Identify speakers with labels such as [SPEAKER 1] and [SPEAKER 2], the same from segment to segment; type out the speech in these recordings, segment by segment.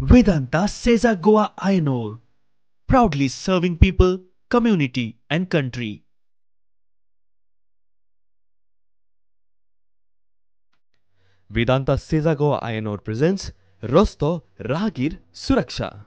[SPEAKER 1] Vedanta Sesa Goa Iron Ore, proudly serving people, community and country. Vedanta Sesa Goa Iron Ore presents Rosto Rahgir Suraksha.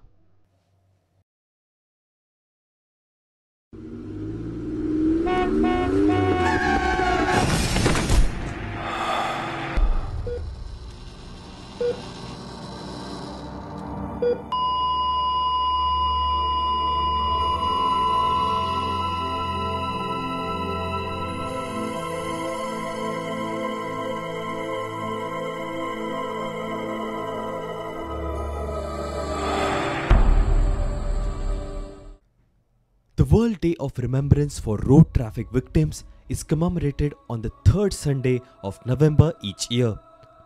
[SPEAKER 1] The World Day of Remembrance for Road Traffic Victims is commemorated on the third Sunday of November each year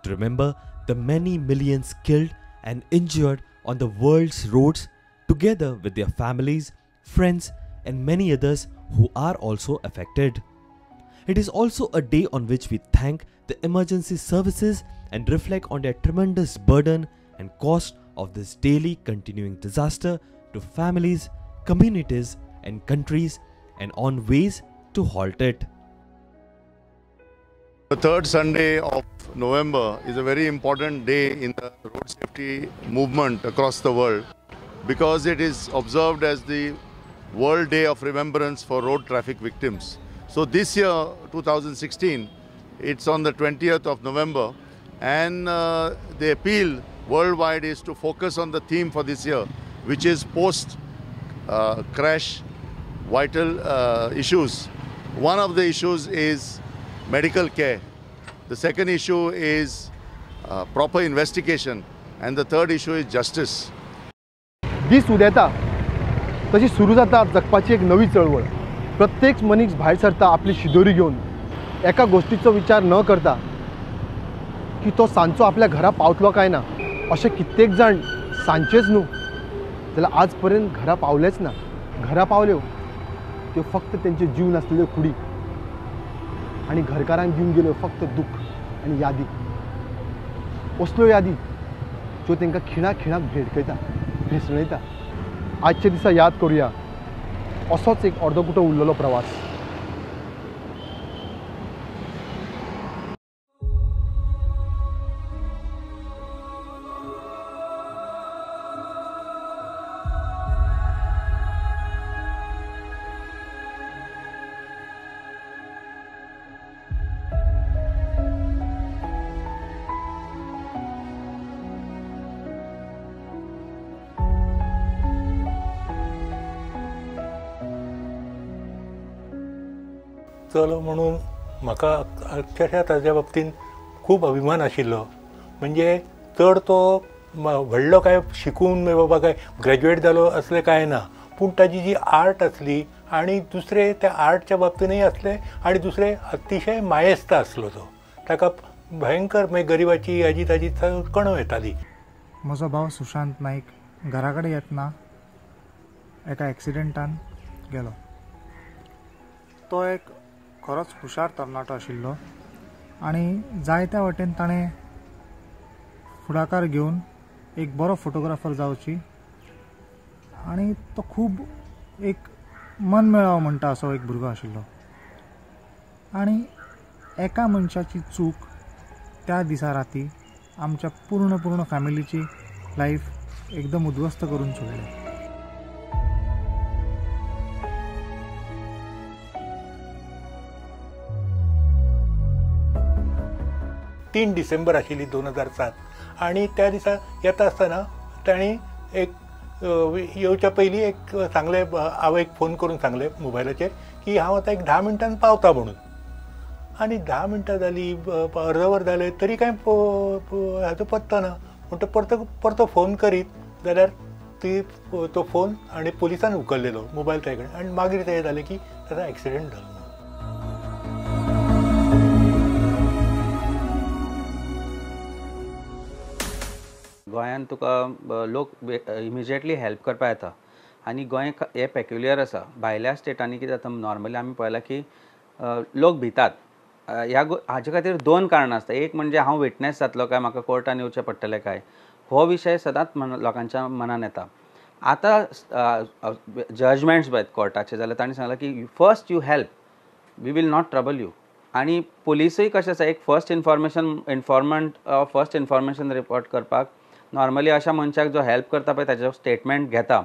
[SPEAKER 1] to remember the many millions killed and injured on the world's roads, together with their families, friends and many others who are also affected. It is also a day on which we thank the emergency services and reflect on their tremendous burden and cost of this daily continuing disaster to families, communities and countries, and on ways to halt it.
[SPEAKER 2] The third Sunday of November is a very important day in the road safety movement across the world, because it is observed as the World Day of Remembrance for Road Traffic Victims. So this year, 2016, it's on the 20th of November, and the appeal worldwide is to focus on the theme for this year, which is post-crash vital issues. One of the issues is medical care. The second issue is proper investigation, and the third issue is justice.
[SPEAKER 3] दीस उदेता तशी सुरू जाता जगपाची एक नवी चळवळ. प्रत्येक मनीस भायर सरता आपली शिदोरी घेवन, एका गोष्टीचो विचार न करता की तो सांजचो आपल्या घरा पावतलो काय ना. अशे कित्येक जाण सांजचेच न्हू जाल्यार आज पर्यंत घरा पावलेच ना. घरा पावल्यो त्यो फक्त तेंचे जीव नासलेल्यो कुडी, आनी घरकारांक दिवन गेल्यो फक्त दुःख आनी यादी. असल्यो यादी ज्यो तांकां खिणा खिणाक भेडकयता, भेसणयता. आजच्या दिसा याद करुया असोच एक अर्दकुटो उरलेलो प्रवास.
[SPEAKER 4] चलो म्हणून म्हाका अक्षरशः ताज्या बाबतीन खूब अभिमान आशिल्लो. म्हणजे चड तो व्हडलो काय शिकून बाबा काय ग्रॅज्युएट जालो असलें कांय ना, पूण ताजी जी आर्ट आसली आनी दुसरें त्या आर्टच्या बाबतीनय आसलें, आनी दुसरें अतिशय मायेस्त आसलो तो. ताका भयंकर मागीर गरिबाची हाजी ताजी कणो येताली.
[SPEAKER 5] म्हजो भाव सुशांत नाईक घरा कडेन येतना एका एक्सिडंटान गेलो. तो एक खरोच हुशार तरणाटो आशिल्लो आनी जायत्या वटेन ताणें फुडाकार घेवन एक बरो फोटोग्राफर जावची आनी तो खूब एक मन मेळाव म्हणटा असो एक भुरगो आशिल्लो. आनी एका मनशाची चूक त्या दिसा राती आमच्या पूर्ण पूर्ण फॅमिलीची लायफ एकदम उद्ध्वस्त करून सोडली.
[SPEAKER 4] 3 डिसेंबर आशिल्ली 2007, आनी त्या दिसा येता आसतना तांणी एक येवच्या पयलीं एक सांगलें, आवयक फोन करून सांगलें मोबायलाचेर की हांव आतां एक 10 मिनटान पावता म्हणून. आनी 10 मिनटां जालीं, अर्दवर जालें तरी कांय हाचो पत्तो ना. म्हणटकच परतो परतो फोन करीत जाल्यार ती तो फोन आनी पुलिसान उखल्लेलो मोबायल ताजे कडेन, आनी मागीर तें जालें की ताजो एक्सिडंट जालो.
[SPEAKER 6] गोंयांत तुका लोक इमिजिएटली हेल्प करपाक येता आनी गोंय हें पेक्युलियर आसा. भायल्या स्टेटांनी कितें जाता, नॉर्मली आमी पळयलां की लोक भितात. ह्या हाजे खातीर दोन कारणां आसता. एक म्हणजे हांव विटनेस जातलो काय, म्हाका कोर्टान येवचें पडटलें काय. हो विशय सदांच लोकांच्या मनान येता. आतां जजमेंट्स पळयत कोर्टाचे जाल्यार तांणी सांगलां की first you help, we will not trouble you. आनी पुलिसूय कशें आसा, एक first information informant first information report करपाक नॉर्मली अशा मनशाक जो हेल्प करता पळय ताचो स्टेटमेंट घेता,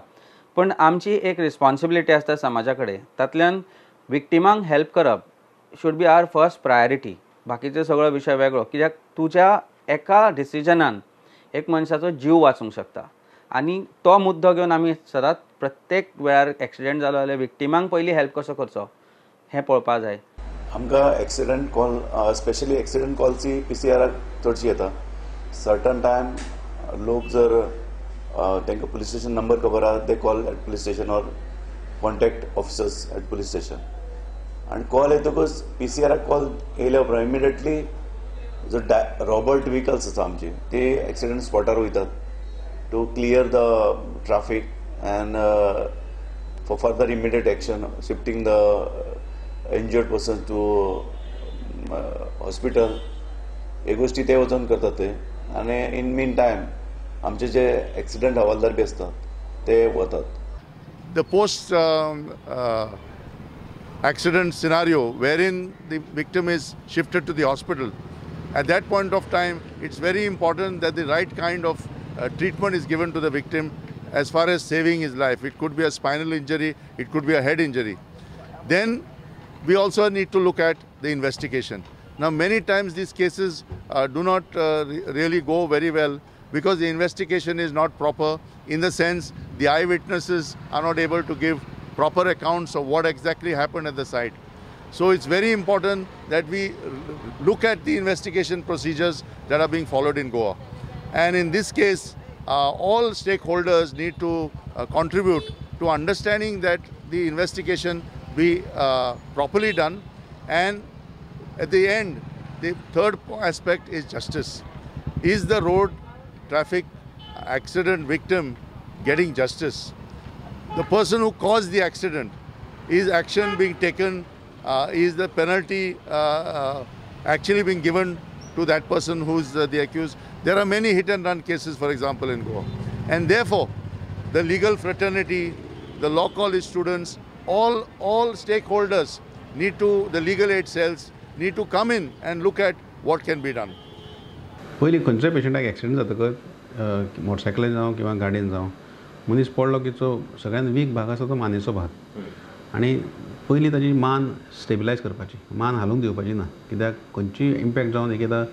[SPEAKER 6] पूण आमची एक रिस्पॉन्सिबिलिटी आसता समाजा कडेन, तातल्यान विक्टिमांक हेल्प करप should be our first priority. बाकीचो सगळो विशय वेगळो, कित्याक तुज्या एका डिसिजनान एक मनशाचो जीव वाचूंक शकता. आनी तो मुद्दो घेवन आमी सदांच प्रत्येक वेळार एक्सिडंट जालो जाल्यार विक्टिमांक पयलीं हेल्प कसो करचो हें पळोवपाक जाय.
[SPEAKER 7] आमकां एक्सिडंट कॉल, स्पेशली एक्सिडंट कॉल्सी पी सी आराक चडशी येता. सर्टन टायम लोक जर तांकां पुलीस स्टेशन नंबर खबर आहा, they call at police station or contact officers at police station. आनी कॉल येतकूच पी सी आराक कॉल येयल्या उपरांत इमिडिएटली जो रॉबर्ट व्हिकल्स आसा आमचे ते एक्सिडंट स्पॉटार वयतात to clear the traffic and for further immediate action, shifting the injured person to hospital. हे गोष्टी ते वचून करतात ते. आनी इन मीन टायम आमचे जे एक्सिडंट हवालदार बी आसतात ते वतात.
[SPEAKER 2] The post accident scenario wherein the victim is shifted to the hospital, at that point of time it's very important that the right kind of treatment is given to the victim as far as saving his life. It could be a spinal injury, it could be a head injury. Then we also need to look at the investigation. Now many times these cases do not really go very well because the investigation is not proper, in the sense the eyewitnesses are not able to give proper accounts of what exactly happened at the site. So it's very important that we look at the investigation procedures that are being followed in Goa. And in this case, all stakeholders need to contribute to understanding that the investigation be properly done. And at the end, the third aspect is justice. Is the road traffic accident victim getting justice? The person who caused the accident, is action being taken? Is the penalty actually being given to that person who is the accused? There are many hit and run cases, for example, in Goa. And therefore, the legal fraternity, the law college students, all stakeholders need to, the legal aid cells need to come in and look at what can be done.
[SPEAKER 8] पयलीं खंयच्याय पेशंटाक accident जातकच मोटरसायकलीन जावं किंवा गाडयेन जावं मनीस पडलो की जो सगळ्यान वीक भाग आसा तो मानेचो भाग, आनी पयलीं ताजी मान स्टेबिलायज करपाची, मान हालूंक दिवपाची ना, कित्याक खंयचीय इम्पॅक्ट जावन एक एकदां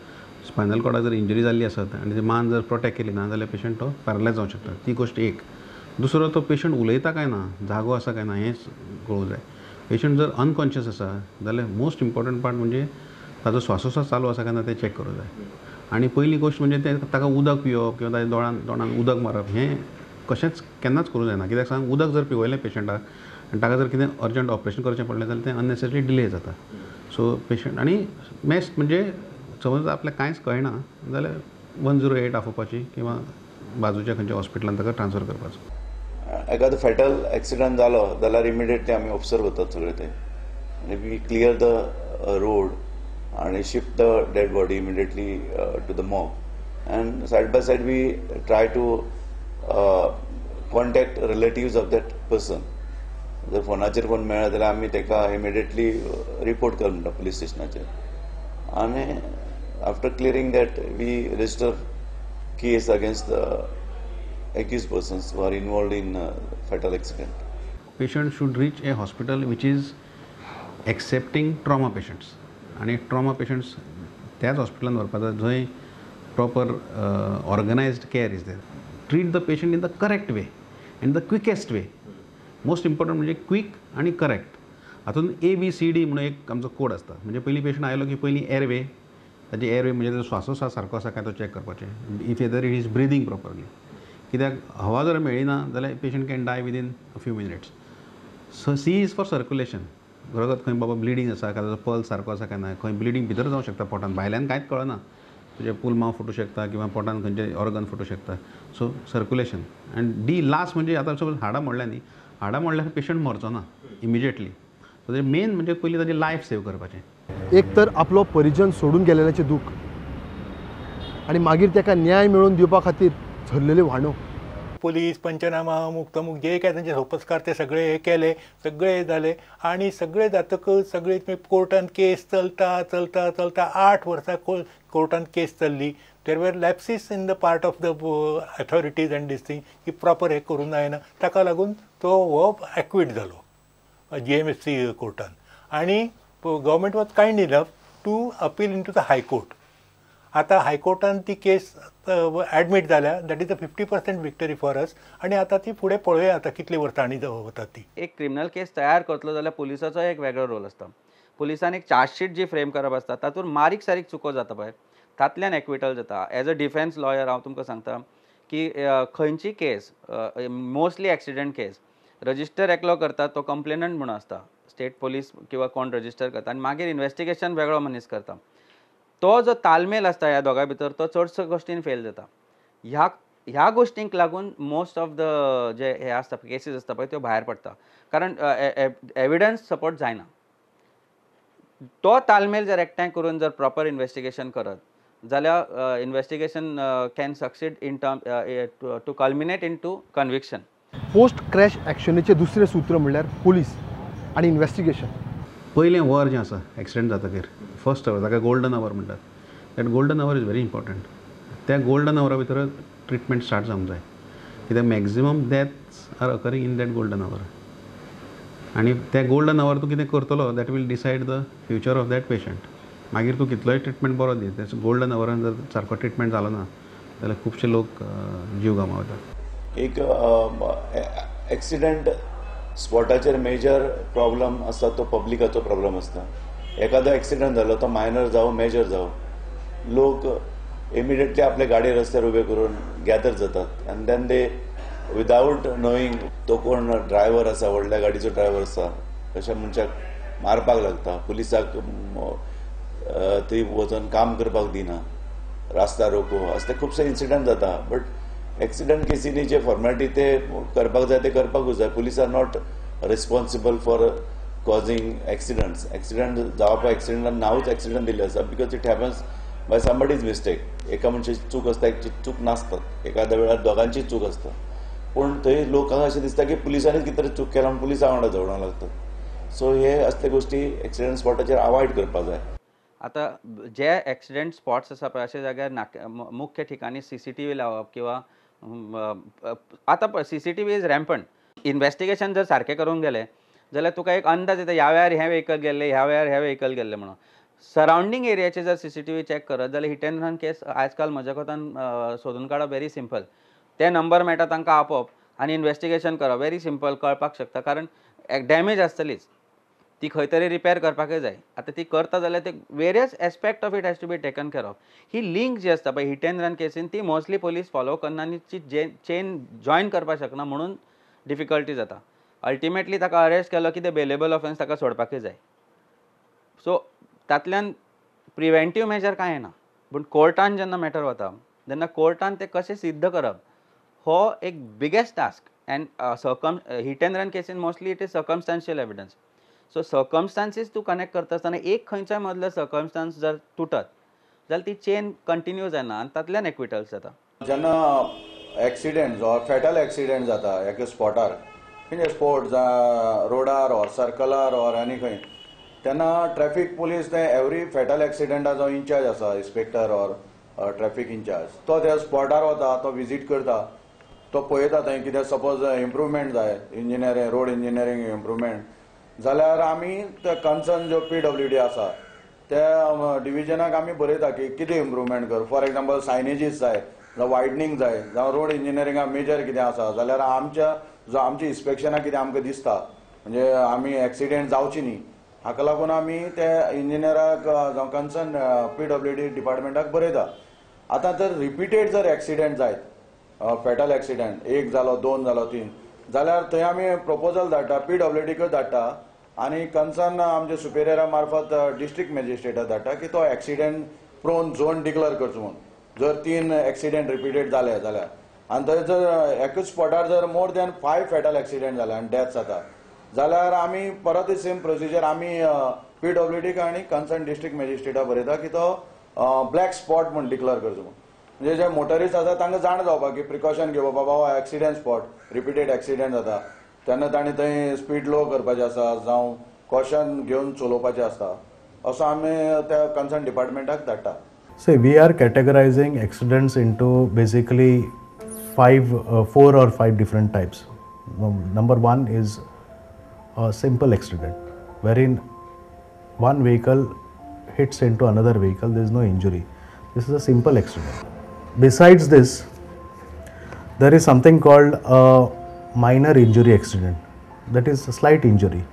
[SPEAKER 8] स्पायनल कॉर्डाक जर इंजरी जाल्ली आसत आनी ती मान जर प्रोटेक्ट केली ना जाल्यार पेशंट तो पॅरलायज जावंक शकता. ती गोश्ट एक. दुसरो, तो पेशंट उलयता काय ना, जागो आसा काय ना हें कळूंक जाय. पेशंट जर अनकॉन्शियस आसा जाल्यार मोस्ट इम्पॉर्टंट पार्ट म्हणजे ताजो श्वासोश्वास चालू आसा काय ना तें चॅक करूंक जाय. आनी पयली गोश्ट म्हणजे तें ताका उदक पिवप किंवा ताच्या दोणान उदक मारप हें कशेंच केन्नाच करूंक जायना. कित्याक सांग, उदक जर पिवयलें पेशंटाक आनी ताका जर कितें अर्जंट ऑपरेशन करचें पडलें जाल्यार तें अननेसेसरी डिले जाता. सो पेशंट आनी बेस्ट म्हणजे समज आपल्याक कांयच कळना जाल्यार 108 आफोवपाची किंवा बाजूच्या खंयच्या हॉस्पिटलान ताका ट्रान्सफर करपाचो.
[SPEAKER 7] एखादो फेटल एक्सिडंट जालो जाल्यार इमिडिएटली आमी ऑब्जर्व वतात सगळे ते आनी we clear the road आनी shift the dead body immediately to the morgue, and side by side we try to contact relatives of that person. जर फोनाचेर कोण मेळ्ळा जाल्यार आमी ताका इमिडिएटली रिपोर्ट कर म्हणटा पुलीस स्टेशनाचेर, आनी after clearing that we register case against the accused persons who are involved in fatal accident.
[SPEAKER 8] Patient should reach a hospital which is accepting trauma patients. आनी ट्रॉमा पेशंट्स त्याच हॉस्पिटलान व्हरपाक जाय जंय proper organized care is there. Treat the patient in the correct way and the quickest way. Most important म्हणजे quick आनी correct. हातूंत A B C D म्हणून एक आमचो कोड आसता. म्हणजे पयलीं पेशंट आयलो की पयलीं एअरवे, ताजी एअरवे म्हणजे ताजो श्वासोश्वास सारको आसा काय तो चॅक करपाचें, if either it is breathing properly. कित्याक हवा जर मेळ्ळी ना जाल्यार patient can die within a few minutes. So C is for circulation. रगत खंय बाबा ब्लिडींग आसा काय, ताजो पल्स सारको आसा काय ना, खंय ब्लिडींग भितर जावंक शकता पोटान, भायल्यान कांयच कळना, तुजें पुलमांव फुटूं शकता किंवा पोटान खंयचें ऑर्गन फुटूं शकता. So circulation. And D last म्हणजे आतां सपोज हाडां मोडल्या न्ही, हाडां मोडल्यार पेशंट मरचो ना इमिजिएटली. सो तेजें मेन म्हणजे पयलीं ताजी लायफ सेव करपाचें.
[SPEAKER 3] एक तर आपलो परिजन सोडून गेलेल्याचें दूख आनी मागीर ताका न्याय मेळोवन दिवपा खातीर झरलेल्यो व्हाणो.
[SPEAKER 4] पोलीस पंचनामा अमुक तमुक जे काय तांचे सोपस्कार ते सगळे हे केले, सगळे जाले आनी सगळे जातकच सगळे कोर्टान केस चलता चलता चलता 8 वर्सां कोर्टान केस चल्ली. There were lapses in the part of the authorities and this thing की प्रॉपर हे करूंक जायना, ताका लागून तो हो एक्विट जालो GMFC कोर्टान. आनी government was kind enough to appeal in to the high court. आतां हायकोर्टान ती केस एडमीट जाल्या, that is a 50% victory for us. आनी आतां ती फुडें पळोवया आतां कितली वर्सां आनी वतात ती.
[SPEAKER 6] एक क्रिमिनल केस तयार करतलो जाल्यार पुलिसाचो एक वेगळो रोल आसता. पुलिसान एक चार्जशीट जी फ्रेम करप आसता तातूंत बारीक सारीक चुको जाता पळय, तातल्यान एक्विटल जाता. एज अ डिफेन्स लॉयर हांव तुमकां सांगता की खंयची case, mostly accident case, register एकलो करता तो कंप्लेनंट म्हणून आसता, स्टेट पोलीस किंवा कोण रजिस्टर करता आनी मागीर इन्वेस्टिगेशन वेगळो मनीस करता. तो जो तालमेल आसता ह्या दोगां भितर तो चडसो गोश्टीन फेल जाता. ह्या गोश्टींक लागून मोस्ट ऑफ the जे हे आसता केसीस आसता पळय त्यो भायर पडटा, कारण एविडन्स सपोर्ट जायना. तो तालमेल जर एकठांय करून जर प्रॉपर इन्वेस्टिगेशन करत जाल्यार investigation can succeed in term to culminate in to conviction.
[SPEAKER 3] Post crash एक्शनाचें दुसरें सूत्र म्हणल्यार पुलीस आनी इन्वेस्टिगेशन.
[SPEAKER 8] पयलें वर जें आसा एक्सिडंट जातकीर फर्स्ट our, ताका गोल्डन our म्हणटात. That golden hour is very important. त्या गोल्डन आवरा भितर ट्रिटमेंट स्टार्ट जावंक जाय, कित्याक maximum deaths are occurring in that golden hour. आनी त्या गोल्डन our तूं कितें करतलो that will decide the future of that patient. मागीर तूं कितलोय ट्रिटमेंट बरो दी, त्या गोल्डन आवरान जर सारको ट्रिटमेंट जालो ना जाल्यार खुबशे लोक जीव गमावतात.
[SPEAKER 7] एक एक्सिडंट स्पॉटाचेर मेजर प्रॉब्लम आसता तो पब्लिकाचो प्रॉब्लम आसता. एखादो एक्सिडंट जालो तो मायनर जावं मेजर जावं, लोक इमिडिएटली आपले गाडी रस्त्यार उबे करून गॅदर जातात आनी then they without knowing तो कोण ड्रायव्हर आसा, व्हडल्या गाडीचो ड्रायव्हर आसा, अशा मनशाक मारपाक लागता. पुलिसाक थंय वचून काम करपाक दिना, रास्ता रोको, असले खुबशे इन्सिडंट जाता. बट एक्सिडंट केसीनी जे फॉर्मेलिटी ते करपाक जाय ते करपाकूच जाय. Police are not responsible for causing accidents. Accident जावपाक एक्सिडंटान नांवूच एक्सिडंट दिल्लें आसा because it happens by somebody's mistake. एका मनशाची चूक आसता, एकची चूक नासता, एखाद्या वेळार दोगांची चूक आसता. पूण थंय लोकांक अशें दिसता की पुलिसांनीच कितें तरी चूक केला म्हूण पुलिसां वांगडा झगडोंक लागतात. सो हे असले गोश्टी एक्सिडंट स्पॉटाचेर अवॉयड करपाक जाय.
[SPEAKER 6] आतां जे एक्सिडंट स्पॉट्स आसा पळय अशा जाग्यार मुख्य ठिकाणी CCTV लावप किंवा आतां पळय CCTV is rampant. Investigation जर सारकें करूंक गेलें जाल्यार तुका एक अंदाज येता ह्या वेळार हें व्हेकल गेल्लें, ह्या वेळार हें व्हेकल गेल्लें म्हणून. सरावंडींग एरियाचे जर CCTV check करत जाल्यार हिट एंड रन केस आयज काल म्हज्या कोतान सोदून काडप व्हेरी सिंपल. ते नंबर मेळटा तांकां आपोवप आनी इन्वेस्टिगेशन करप व्हेरी सिंपल, कळपाक शकता. कारण डॅमेज आसतलीच, ती खंय तरी रिपेर करपाकय जाय. आतां ती करता जाल्यार ते various aspect of it has to be taken care of. He link जी आसता पळय हिट एंड रन केसीन ती मोस्टली पोलीस फॉलो करना आनी ती चेन जॉयन करपाक शकना म्हणून डिफिकल्टी जाता. अल्टिमेटली ताका अरेस्ट केलो की ते बेलेबल ऑफेन्स ताका सोडपाकय जाय. सो तातल्यान प्रिवेंटीव मेजर कांय येना, पूण कोर्टान जेन्ना मॅटर वता तेन्ना कोर्टान ते कशें सिद्ध करप हो एक biggest task. And hit and run casein mostly it is circumstantial evidence. So circumstances तूं कनेक्ट करता आसतना एक खंयच्याय मदलो सर्कमस्टांस जर तुटत जाल्यार ती चेन कंटिन्यू जायना आनी तातल्यान एक्विटल्स जाता.
[SPEAKER 9] जेन्ना एक्सिडेंट जो फेटल एक्सिडेंट जाता एका स्पॉटार, म्हणजे स्पोट जावं रोडार ऑर सर्कलार ऑर आनी खंय, तेन्ना ट्रॅफीक पुलीस ते एवरी फेटल एक्सिडेंटा जो इन्चार्ज आसा, इन्स्पेक्टर ऑर ट्रॅफीक इन्चार्ज, तो त्या स्पॉटार वता, तो विजीट करता, तो पळयता थंय कितें सपोज इम्प्रुवमेंट जाय, इंजिनियरींग रोड इंजिनियरींग इम्प्रुवमेंट जाल्यार आमी ते कन्सर्न जो PWD आसा त्या डिविजनाक आमी बरयता की कितें इम्प्रुवमेंट कर. फॉर एग्जाम्पल सायनेजीस जाय, जावं वायडनींग जाय, जावं रोड इंजिनियरिंगा मेजर कितें आसा जाल्यार आमच्या जो आमच्या इन्स्पेक्शनाक कितें आमकां दिसता म्हणजे आमी एक्सिडेंट जावची न्ही हाका लागून आमी ते इंजिनियराक जावं कन्सर्न PWD डिपार्टमेंटाक बरयता. आतां जर रिपीटेड जर एक्सिडेंट जायत, फेटल एक्सिडेंट एक जालो, दोन जालो, तीन जाल्यार थंय आमी प्रपोजल धाडटा, PWDकूय धाडटा आनी कन्सर्न आमच्या सुपेरियरा मार्फत डिस्ट्रिक्ट मॅजिस्ट्रेटाक धाडटा की तो एक्सिडेंट प्रोन झोन डिक्लेअर करचो म्हणून. जर 3 एक्सिडेंट रिपीटेड जाले जाल्यार आनी थंय जर एकूच स्पॉटार जर मोर दॅन 5 फेटल एक्सिडेंट जाले आनी डेथ जाता जाल्यार आमी परत सेम प्रोसिजर आमी PWDक आनी कन्सर्न डिस्ट्रिक्ट मॅजिस्ट्रेटाक बरयता की तो ब्लॅक स्पॉट म्हूण डिक्लेअर करचो म्हणून. म्हणजे जे मोटरिस्ट आसा तांकां जाण जावपाक की प्रिकॉशन घेवप, बाबा हो एक्सिडेंट स्पॉट, रिपीटेड एक्सिडेंट जाता तेन्ना तांणी थंय स्पीड लो करपाचें आसा जावं कॉशन घेवन चलोवपाचें आसता, असो आमी त्या कन्सर्न डिपार्टमेंटाक धाडटा.
[SPEAKER 10] So we are categorizing accidents into basically 4 or 5 different types. Number one is a simple accident wherein one vehicle hits into another vehicle, there is no injury. This is a simple accident. Besides this, there is something called a minor injury accident, that is a slight injury,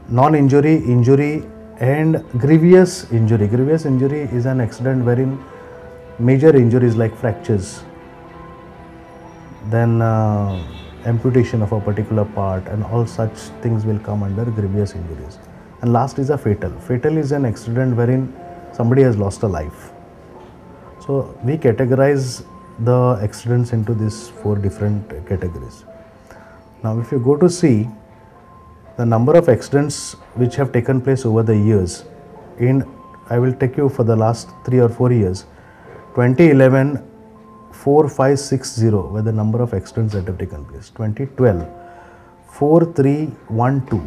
[SPEAKER 10] non-injury, injury and grievous injury. Grievous injury is an accident wherein major injuries like fractures, then amputation of a particular part and all such things will come under grievous injuries. And last is a fatal. Fatal is an accident wherein somebody has lost a life. So we categorize the accidents into these 4 different categories. Now if you go to see the number of accidents which have taken place over the years, in I will take you for the last 3 or 4 years, 2011 4560 were the number of accidents that have taken place, 2012 4312,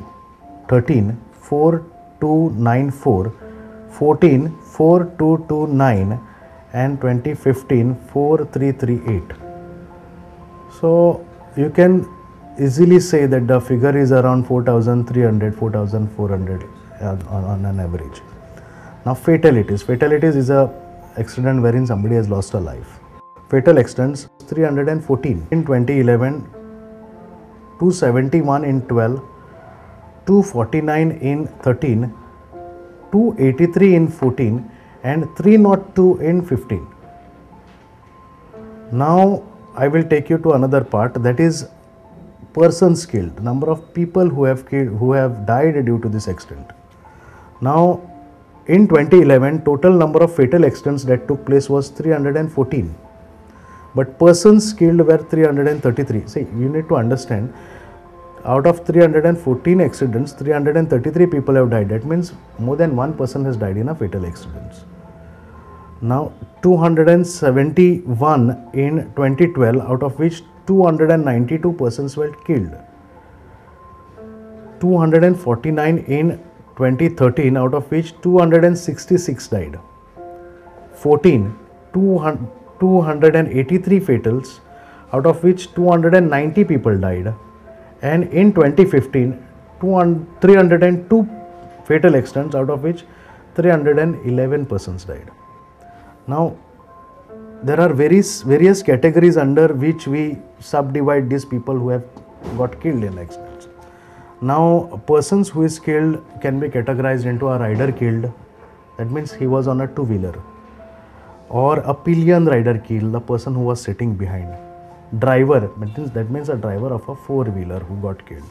[SPEAKER 10] 13 4294, 14 4229 and 2015 4338. So you can easily say that the figure is around 4,300, 4,400 on an average. Now fatalities. Fatalities is a accident wherein somebody has lost a life. Fatal accidents 314 in 2011, 271 in 12, 249 in 13, 283 in 14 and 302 in 15. Now I will take you to another part, that is persons killed, number of people who have killed, who have died due to this accident. Now in 2011, total number of fatal accidents that took place was 314, but persons killed were 333. See, you need to understand, out of 314 accidents, 333 people have died. That means more than one person has died in a fatal accident. Now 271 in 2012, out of which 292 persons were killed. 249 in 2013, out of which 266 died. 14, 283 fatals, out of which 290 people died. And in 2015, 302 fatal accidents, out of which 311 persons died. Now, there are various categories under which we subdivide these people who have got killed in accidents. Now, persons who is killed can be categorized into a rider killed, that means he was on a two-wheeler, or a pillion rider killed, the person who was sitting behind. Driver, that means a driver of a four-wheeler who got killed.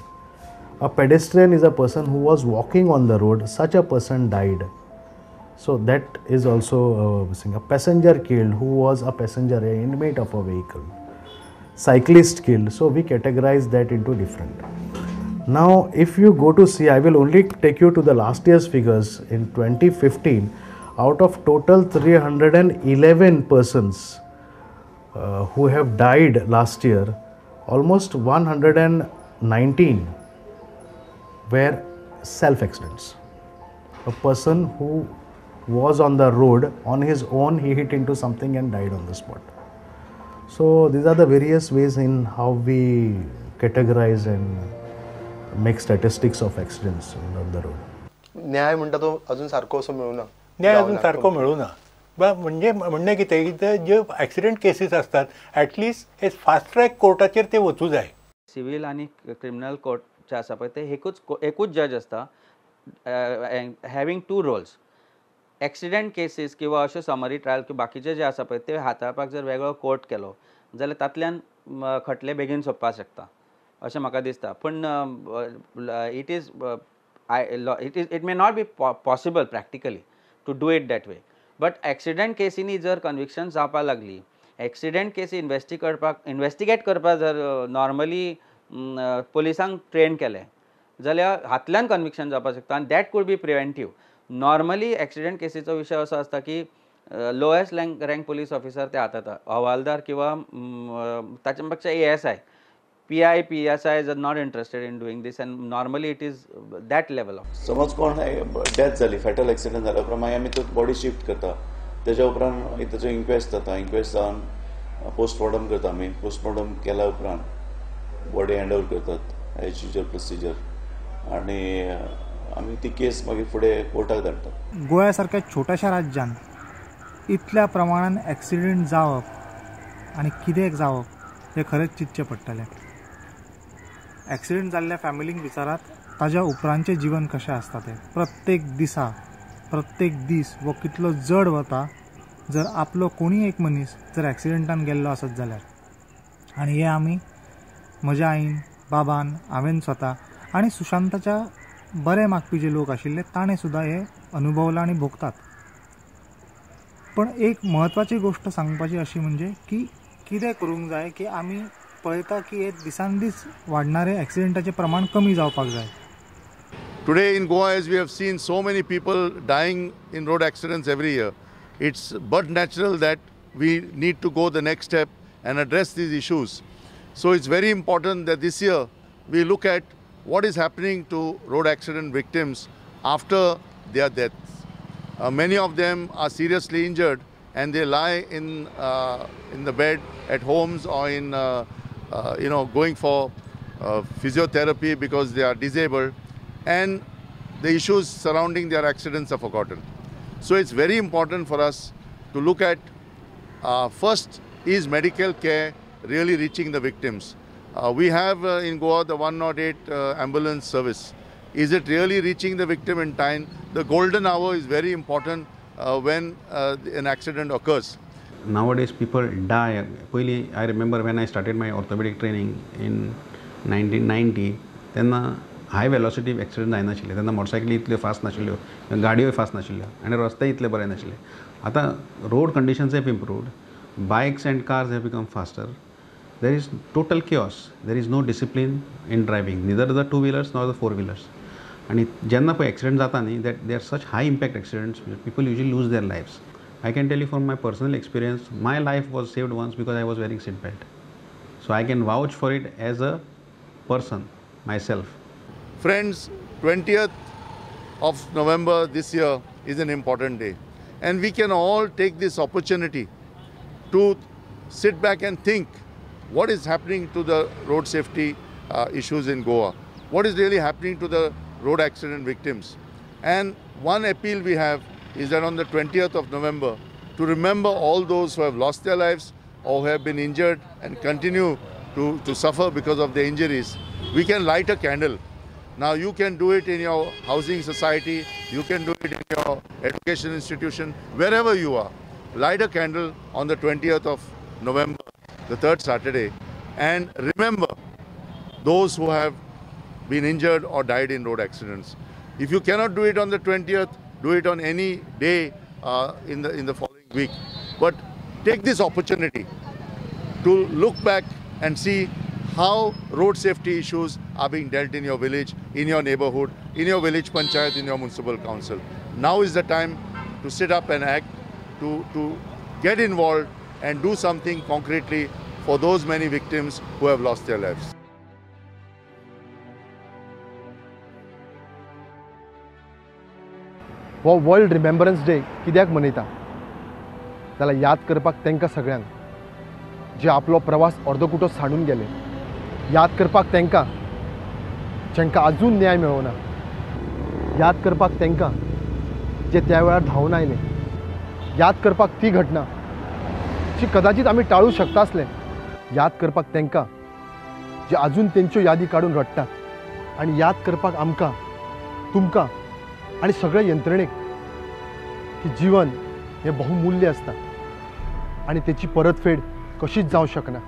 [SPEAKER 10] A pedestrian is a person who was walking on the road, such a person died. So that is also a passenger killed, who was a passenger, an inmate of a vehicle. Cyclist killed, so we categorize that into different. Now if you go to see, I will only take you to the last year's figures. In 2015, out of total 311 persons who have died last year, almost 119 were self-accidents. A person who was on the road on his own, he hit into something and died on the spot. So these are the various ways in how we categorize and make statistics of accidents on the road.
[SPEAKER 3] न्याय म्हणटा तो अजून सारको असो मेळुना.
[SPEAKER 4] न्याय अजून सारको मेळुना. म्हणजे म्हणणें कितें की जे एक्सिडेंट केसीस असतात ॲटलिस्ट हे फास्ट ट्रॅक कोर्टाचेर ते वचूं जाय.
[SPEAKER 6] सिवील आनी क्रिमिनल कोर्ट जे आसा पळय ते एकूच जज आसता, having two roles. Accident cases किंवा अश्यो समरी ट्रायल किंवा बाकीचे जे आसा पळय ते हाताळपाक जर वेगळो कोर्ट केलो जाल्यार तातल्यान खटले बेगीन सोंपपाक शकता अशें म्हाका दिसता. पूण it is it may not be possible practically to do it that way. But accident केसींनी जर कन्विक्शन जावपाक लागली, एक्सिडेंट केसी इन्वेस्टिगेट करपाक जर नॉर्मली पुलिसांक ट्रेन केलें जाल्यार हातल्यान कन्विक्शन जावपाक शकता आनी that could be preventive. Normally accident केसीचो विशय असो आसता की Lowest rank police officer ते हाताळटा, हवालदार किंवा ताच्या पेक्षा ASI, PI, PSI is not interested in doing this and normally it is that level of.
[SPEAKER 7] समज कोण डेथ जाली, फेटल एक्सिडंट जाल्या उपरांत मागीर आमी तो बॉडी शिफ्ट करता, तेज्या उपरांत मागीर ताचो इन्क्वेस्ट जाता, इन्क्वेस्ट जावन पोस्टमॉर्टम करता आमी, पोस्टमॉर्टम केल्या उपरांत बॉडी हँड ओवर करतात एज युजल प्रोसिजर आनी आमी ती केस मागीर फुडें कोर्टाक धाडटा.
[SPEAKER 5] गोव्या सारक्या छोट्याशा राज्यान इतल्या प्रमाणान एक्सिडंट जावप आनी कित्याक जावप हें खरेंच चिंतचें पडटलें. एक्सिडंट जाल्ल्या फॅमिलींक विचारात ताज्या उपरांतचें जिवन कशें आसता तें. प्रत्येक दिसा प्रत्येक दीस हो कितलो जड वता जर आपलो कोणीय एक मनीस जर एक्सिडंटान गेल्लो आसत जाल्यार. आनी हें आमी म्हज्या आईन, बाबान, हांवें स्वता आनी सुशांताच्या बरें मागपी जे लोक आशिल्ले ताणें सुद्दां हें अनुभवलां आनी भोगतात. पण एक म्हत्वाची गोश्ट सांगपाची अशी म्हणजे की कितें करूंक जाय की आमी पळयता की हे दिसान दीस वाडणारे एक्सिडंटाचें प्रमाण कमी जावपाक जाय.
[SPEAKER 2] Today in Goa, as we have seen so many people dying in road accidents every year, it's but natural that we need to go the next step and address these issues. So it's very important that this year we look at what is happening to road accident victims after their deaths. Many of them are seriously injured and they lie in the bed at homes or in going for physiotherapy because they are disabled, and the issues surrounding their accidents are forgotten. So it's very important for us to look at first, is medical care really reaching the victims? We have in Goa the 108 ambulance service. Is it really reaching the victim in time? The golden hour is very important when an accident occurs.
[SPEAKER 8] Nowadays people die. I remember when I started my orthopedic training in 1990, तेन्ना हाय velocity accident जायनाशिल्ले, तेन्ना मोटरसायकली इतल्यो fast नाशिल्ल्यो, गाडयोय fast नाशिल्ल्यो आनी रस्ते इतले बरे नाशिल्ले. आतां road conditions have improved, bikes and cars have become faster. There is total chaos. There is no discipline in driving, neither the two wheelers nor the four wheelers. आनी जेन्ना पळय एक्सिडंट जाता न्ही, that they are such high impact accidents, people usually lose their lives. I can tell you from my personal experience, my life was saved once because I was wearing seat belt. So I can vouch for it as a person, myself.
[SPEAKER 2] Friends, 20th of November this year is an important day. And we can all take this opportunity to sit back and think what is happening to the road safety issues in Goa. What is really happening to the road accident victims. And one appeal we have is that on the 20th of November, to remember all those who have lost their lives or who have been injured and continue to suffer because of the injuries, we can light a candle. Now you can do it in your housing society, you can do it in your education institution, wherever you are. Light a candle on the 20th of November, the third Saturday, and remember those who have been injured or died in road accidents. If you cannot do it on the 20th, do it on any day in the following week. But take this opportunity to look back and see how road safety issues are being dealt in your village, in your neighborhood, in your village panchayat, in your municipal council. Now is the time to sit up and act, to get involved and do something concretely for those many victims who have lost their lives.
[SPEAKER 3] हो world रिमेम्बरन्स day कित्याक मनयता जाल्यार याद करपाक तांकां सगळ्यांक जे आपलो प्रवास अर्दकुटो सांडून गेले, याद करपाक तांकां जांकां अजून न्याय मेळना, याद करपाक तांकां जे त्या वेळार धांवन आयले, याद करपाक ती घटना जी कदाचित आमी टाळू शकता आसले, याद करपाक तांकां जे अजून तेंच्यो यादी काडून रडटात, आनी याद करपाक आमकां, तुमकां आनी सगळ्या यंत्रणेक की जीवन हें बहुमूल्य आसता आनी तेची परतफेड कशीच जावंक शकना.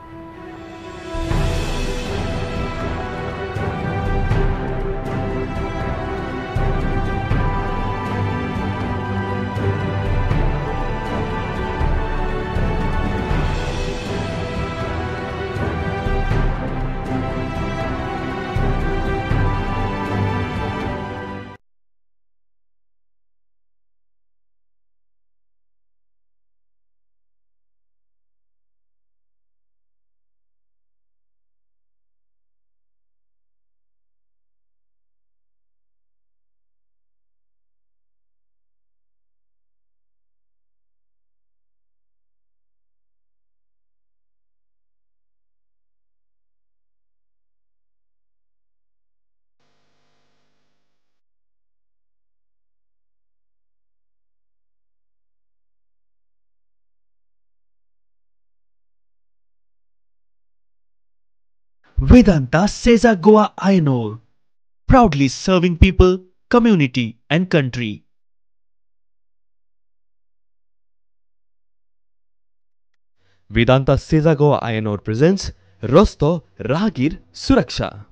[SPEAKER 11] Vedanta Sesa Goa Iron Ore, proudly serving people, community and country.
[SPEAKER 1] Vedanta Sesa Goa Iron Ore presents Rosto Rahgir Suraksha.